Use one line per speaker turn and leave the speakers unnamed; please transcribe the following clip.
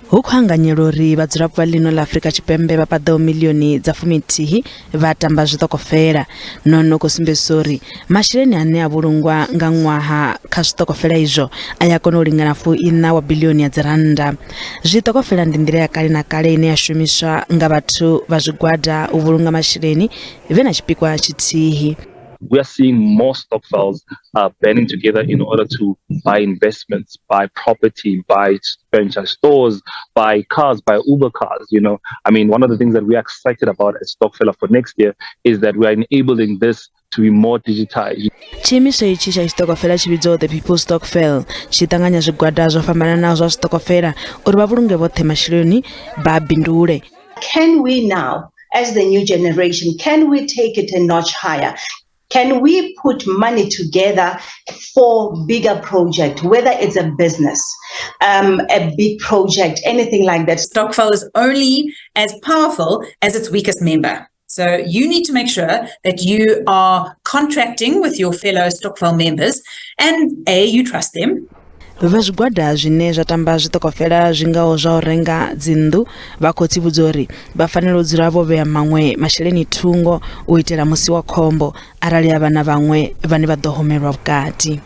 Hu khou anganyelwa uri vhadzulapo vha ḽino ḽa Afrika Tshipembe vha paḓaho miḽioni dza 11 vha tamba zwiṱokofela. Nahone hu khou sumbedzisa uri masheleni ane a vhulungwa nga ṅwaha kha zwiṱokofela izwo a ya kona u lingana 14 wa biḽioni ya dzirannda. Zwiṱokofela ndi nḓila ya kale na kale ine ya shumiswa nga vhathu vha zwigwada u vhulunga masheleni vhe na tshipikwa tshithihi.
We are seeing more stokvels banding together in order to buy investments, buy property, buy franchise stores, buy cars, buy Uber cars. I mean, one of the things that we are excited about at Stokfella for next year is that we are enabling this to be more digitized.
Tshiimiswa itshi tsha tshiṱokofela tshi vhidzwaho The People's Stokvel tshi ṱanganya zwigwada zwo fhambananaho zwa zwiṱokofela uri vha vhulunge vhoṱhe masheleni vha bindule.
Can we now, as the new generation, can we take it a notch higher? Can we put money together for bigger project, whether it's a business, a big project, anything like that?
Stokvel is only as powerful as its weakest member. So you need to make sure that you are contracting with your fellow Stokvel members and A, you trust them.
Vha zwigwada zwine zwa tamba zwiṱokofela zwi ngaho zwa u renga dzinnḓu vha khou tsivhudza uri vha fanela u dzula vho vhea maṅwe masheleni thungo u itela musi wa khombo arali ha vha na vhaṅwe vhane vha ḓo homelwa vhukati.